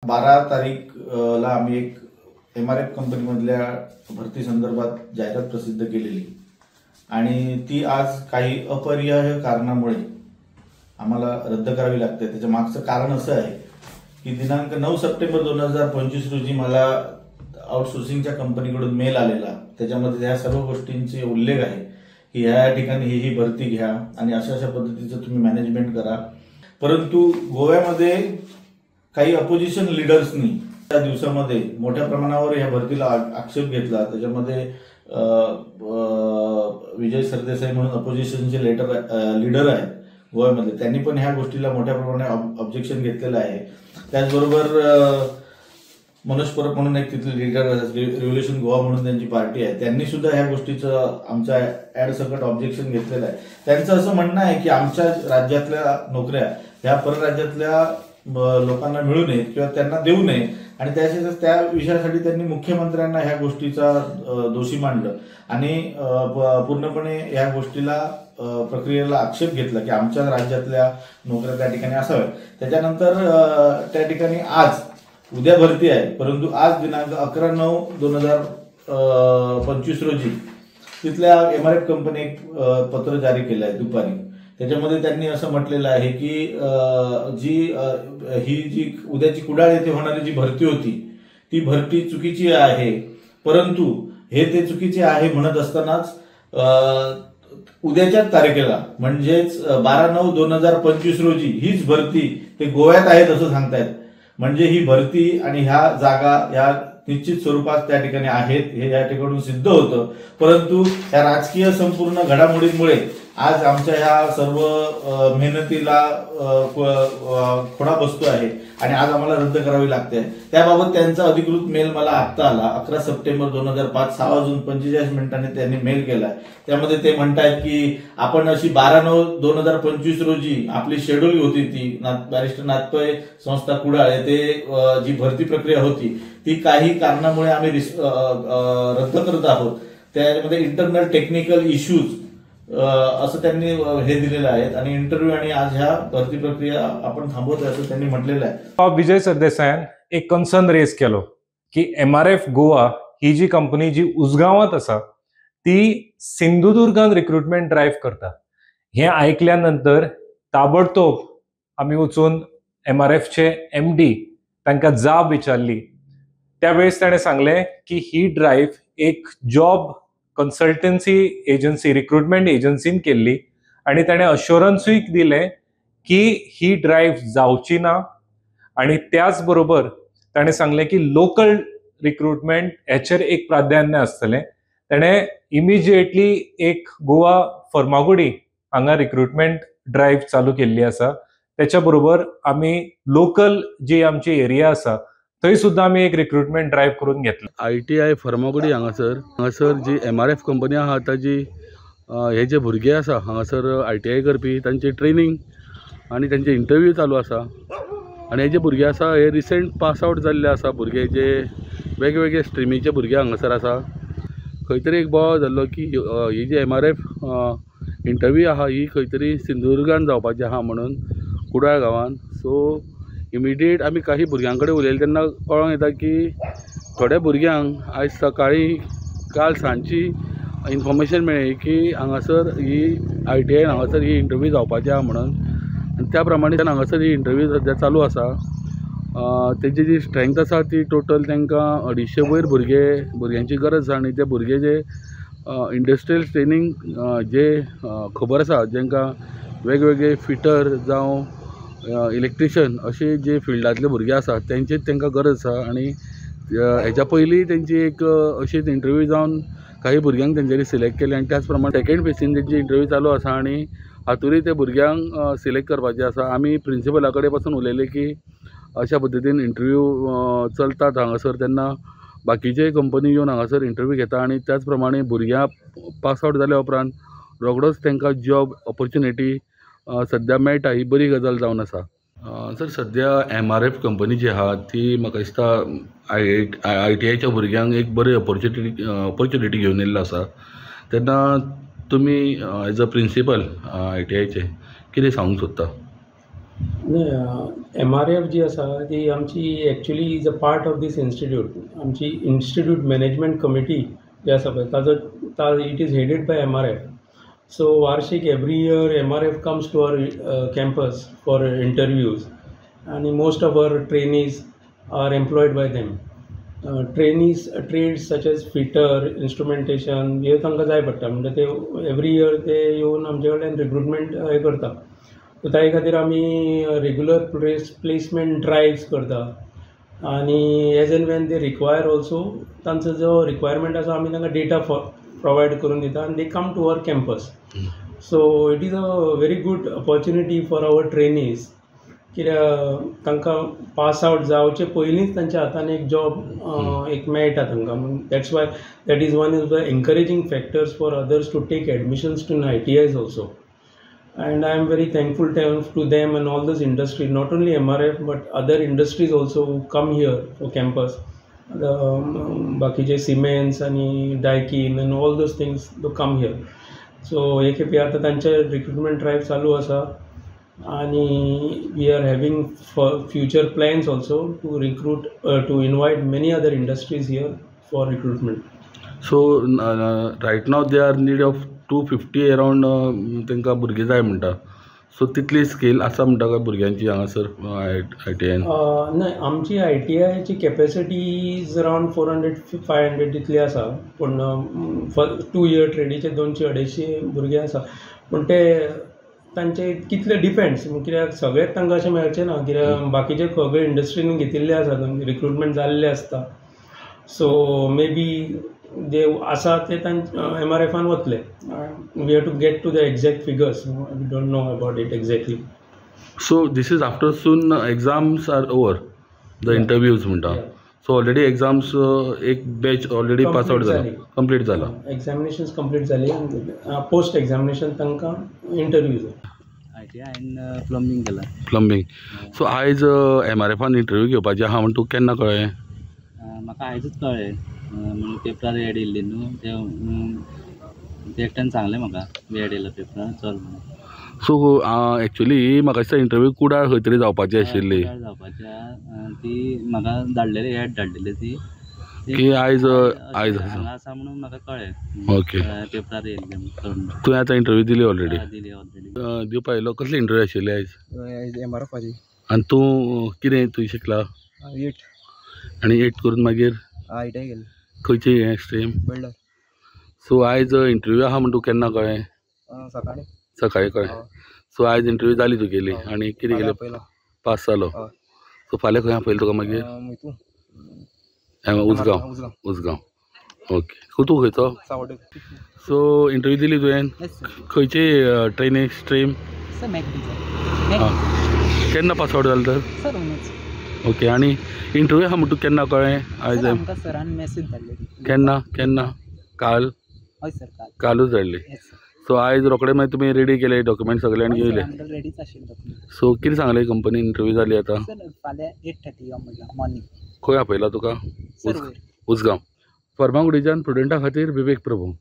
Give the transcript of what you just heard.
12 तारीखला आम्ही एक MRF कंपनीमधल्या भरती संदर्भात जाहिरात प्रसिद्ध केलेली आणि ती आज काही अपरिहार्य कारणामुळे आम्हाला रद्द करावी लागते। त्याच्या मागचं कारण असं आहे की दिनांक 9 सप्टेंबर 2025 रोजी मला आउटसोर्सिंगच्या कंपनीकडून मेल आलेला, त्याच्यामध्ये ह्या सर्व गोष्टींचे उल्लेख आहे की ह्या ठिकाणी ही ही भरती घ्या आणि अशा अशा पद्धतीचं तुम्ही मॅनेजमेंट करा। परंतु गोव्यामध्ये काही अपोजिशन लीडर्सनी त्या दिवसामध्ये मोठ्या प्रमाणावर ह्या भरतीला आक्षेप घेतला। त्याच्यामध्ये विजय सरदेसाई म्हणून अपोजिशनचे लीडर आहेत गोव्यामध्ये, त्यांनी पण ह्या गोष्टीला मोठ्या प्रमाणात ऑब्जेक्शन घेतलेलं आहे। त्याचबरोबर मनोज परब म्हणून एक तिथले लीडर, रिव्होल्युशन गोवा म्हणून त्यांची पार्टी आहे, त्यांनी सुद्धा ह्या गोष्टीचं आमच्या ऍड सकट ऑब्जेक्शन घेतलेलं आहे। त्यांचं असं म्हणणं आहे की आमच्या राज्यातल्या नोकऱ्या ह्या परराज्यातल्या लोकांना मिळू नयेत किंवा त्यांना देऊ नये आणि त्या विषयासाठी त्यांनी मुख्यमंत्र्यांना ह्या गोष्टीचा दोषी मांडलं आणि पूर्णपणे ह्या गोष्टीला प्रक्रियेला आक्षेप घेतला की आमच्या राज्यातल्या नोकऱ्या त्या ठिकाणी असाव्यात। त्याच्यानंतर त्या ठिकाणी आज उद्या भरती आहे, परंतु आज दिनांक 11/9/2025 रोजी तिथल्या MRF company एक पत्र जारी केलं आहे दुपारी। त्याच्यामध्ये त्यांनी असं म्हटलेलं आहे की ही जी उद्याची कुडाळ येथे होणारी जी भरती होती ती भरती चुकीची आहे, परंतु हे ते चुकीचे आहे म्हणत असतानाच उद्याच्याच तारखेला म्हणजेच 12/9/2025 रोजी हीच भरती ते गोव्यात आहेत असं सांगतायत। म्हणजे ही भरती आणि ह्या जागा ह्या निश्चित स्वरूपात त्या ठिकाणी आहेत हे या ठिकाणून सिद्ध होतं। परंतु या राजकीय संपूर्ण घडामोडींमुळे आज आमच्या ह्या सर्व मेहनतीला खोडा बसतो आहे आणि आज आम्हाला रद्द करावी लागते। त्याबाबत त्यांचा अधिकृत मेल मला आत्ता आला, 11 सप्टेंबर 2005 6:45 त्यांनी मेल केला। त्यामध्ये ते म्हणतायत की आपण अशी 12/9/2025 रोजी आपली शेड्यूल होती ती बॅरिस्टर नाथपै संस्था कुडाळ येथे जी भरती प्रक्रिया होती ती काही कारणामुळे आम्ही रद्द करत आहोत। त्यामध्ये इंटरनल टेक्निकल इश्यूज असं त्यांनी हे दिलेलं आहे आणि इंटरव्ह्यू आणि आज ह्या भरती प्रक्रिया आपण थांबवतोय असं त्यांनी म्हटलेलं आहे। विजय सरदेसायान एक कन्सर्न रेज केलो की MRF Goa ही जी कंपनी जी उजगांवात आसा ती सिंधुदुर्गान रिक्रुटमेंट ड्रायव्ह करता। हे आयकल्या नंतर ताबडतोब आमी वचून MRFचे MD तांकां जाब विचारली। त्यावेळेस ताणें सांगलें की ही ड्रायव्ह एक जॉब कन्सल्टन्सी एजन्सी रिक्रुटमेंट एजन्सीन केल्ली आनी ताणें अश्योरन्सूय दिलें की ही ड्रायव्ह जावची ना आनी त्याच बरोबर ताणें सांगलें की लोकल रिक्रुटमेंट हेचेर एक प्राधान्य आसतलें। ताणें इमिजिएटली एक गोवा फर्मागुडी हांगा रिक्रुटमेंट ड्रायव्ह चालू केल्ली आसा। त्याच्या बरोबर आमी लोकल जी आमची एरिया आसा थंय सुद्दां आमी एक रिक्रुटमेंट ड्रायव्ह करून घेतली। ITI Farmagudi हांगासर जी MRF company आहा ताजी हे जे भुरगे आसा हांगासर ITI करपी तांची ट्रेनींग आनी तांचे इंटरव्यू चालू आसा आनी हे जे भुरगे आसा हे रिसेंट पास आवट जाल्ले आसा भुरगे जे वेगवेगळे स्ट्रिमीचे भुरगे हांगासर आसा। खंय तरी एक बोवाळ जाल्लो की ही जी MRF interview आहा ही खंय तरी सिंधुदुर्गान जावपाची आहा म्हणून कुडाळ गांवान। सो इमिडिएट आमी काही भुरग्यां कडेन उलयले तेन्ना कळोंक येता की थोड्या भुरग्यांक आयज सकाळी काल सांजची इन्फॉर्मेशन मेळ्ळी की हांगासर ही ITI हांगासर ही इंटरव्यू जावपाची आहा म्हणून आनी त्या प्रमाणे हांगासर ही इंटरव्यू सद्या चालू आसा। तेजी जी स्ट्रेंथ आसा ती टोटल तांकां 250 वयर भुरग्यांची गरज आसा आनी ते भुरगे जे इंडस्ट्रियल ट्रेनींग जे खबर आसा जेंकां वेगवेगळे फिटर जावं इलेक्ट्रिशियन अशे जे फिल्डांतले भुरगे आसा तेंचीच तांकां गरज आसा आनी हेच्या पयलीं तेंची एक अशीच इंटरव्यू जावन काही भुरग्यांक तेंच्यांनी सिलेक्ट केले आनी त्याच प्रमाणे सेकेंड फेसीन तेंची इंटरव्यू चालू आसा आनी हातूंतय ते भुरग्यांक सिलेक्ट करपाचें आसा। आमी प्रिंसिपला कडेन पासून उलयले की अशा पद्दतीन इंटरव्यू चलतात हांगासर तेन्ना बाकीचे कंपनी येवन हांगासर इंटरव्यू घेता आनी त्याच प्रमाणे भुरग्यां पास आवट जाल्या उपरांत रोखडोच तांकां जॉब ऑपॉर्च्युनिटी सद्या मेळटा ही बरी गजाल जावन आसा। सर सद्या MRF company जी आहा ती म्हाका दिसता ITIच्या भुरग्यांक एक बरी ऑपॉर्च्युनिटी घेवन येयल्लो आसा। तेन्ना तुमी एज अ प्रिंसिपल ITIचे कितें सांगूंक सोदता? न्हय, एमआरएफ जी आसा ती आमची actually is a part of this institute. आमची इन्स्टिट्यूट मॅनेजमेंट कमिटी जी आसा पळय, ताजो it is headed by MRF. So वार्षिक every year MRF comes to our campus for interviews आनी most of our trainees are employed by them. Trainees trades such as fitter, instrumentation हे तांकां जाय पडटा, म्हणजे ते एवरी इयर ते येवन आमचे कडल्यान रिक्रुटमेंट हें करता. सो ताजे खातीर आमी रेगुलर प्लेसमेंट ड्रायव्स करता आनी as and when they require also, तांचो जो रिक्वायरमेंट आसा आमी तांकां डेटा प्रोवायड करून दिता आनी they come to our campus. So it is a very good opportunity for our trainees, कित्याक तांकां पास आवट जावचे पयलींच तांच्या हातान एक जॉब एक मेळटा तांकां. That's why that is one is the encouraging factors for others to take admissions to ITIs also. And I am very thankful to them and all those industries, not only MRF but other industries also who come here for campus. The बाकीचे cements आनी Daikin and all those things to come here. So हे खेपे आतां तांचे recruitment drive चालू आसा आनी we are having future plans also to recruit, to invite many other industries here for recruitment. So right now they are need of 250 around तांकां भुरगीं जाय म्हणटा. सो तितली स्कील आसा म्हणटा काय भुरग्यांची हांगासर आयटीआयन? न्हय, आमची आयटीआयची कॅपेसिटी is around 400-500 तितली आसा, पूण 2 इयर ट्रेडीचे 200-250 भुरगे आसा. पूण ते तांचे कितले डिपेंड्स, कित्याक सगळेच तांकां अशें मेळचें ना, कित्याक बाकीचे सगळे इंडस्ट्रीन घेतिल्ले आसा, रिक्रुटमेंट जाल्ले आसता. सो मे बी जे आसा ते तांचे एमआरएफान वतले. We have to get to the exact figures, we don't know about it exactly. So this is after soon exams are over, the interviews म्हणटा. सो ऑलरेडी एग्जाम्स एक batch already pass out जाला, complete जाला, examination complete जाली, post examination तांकां interview जाय. आयटीआयन plumbing केलां. Plumbing. So आयज एमआरएफान interview घेवपाची आहा म्हण तुका केन्ना कळ्ळें? म्हाका आयजूच कळ्ळें, म्हणून पेपरार एड येयल्ली न्हू, ते एकट्यान सांगलें म्हाका एड येयला पेपरार चल म्हणून. सो एक्चुली म्हाका दिसता इंटरव्यू कुडाळ खंय तरी जावपाची आशिल्ली, जावपाची ती म्हाका धाडलेली, एड धाडलेली ती की आयज आयज हांगा आसा म्हणून म्हाका कळ्ळें. ओके, पेपरार येयल्लें करून. तुवें आतां इंटरव्यू दिली ऑलरेडी? दिली ऑलरेडी. दिवपा येयलो. कसली इंटरव्यू आशिल्ली आयज? एमआरएफाची. आनी तूं कितें तूं शिकला? 8. आनी 8 करून मागीर आयटीआय केली. खंयची हें स्ट्रीम? वेल्डर. सो आयज इंटरव्यू आहा म्हण तुका केन्ना कळ्ळें? सकाळीं. सकाळीं कळ्ळें. सो आयज इंटरव्यू जाली तुगेली आनी कितें केलें? पास जालो. सो फाल्यां खंय आपयलें तुका मागीर? उजगांव. उजगांव, ओके. तूं खंयचो? सो इंटरव्यू दिली तुवें? खंयची ट्रेनिंग स्ट्रीम? केन्ना पास आवट जालें तर? ओके. आनी इंटरव्यू आहा म्हण तुका केन्ना कळ्ळें? आयज केन्ना? केन्ना? काल? कालूच धाडली. सो आयज रोखडे मागीर तुमी रेडी केले डॉक्युमेंट सगळे आनी येयले? सो कितें सांगलें कंपनी? इंटरव्यू जाली आतां? खंय आपयला तुका? उजगांव. फर्मागुडीच्यान प्रुडंटा खातीर विवेक प्रभू.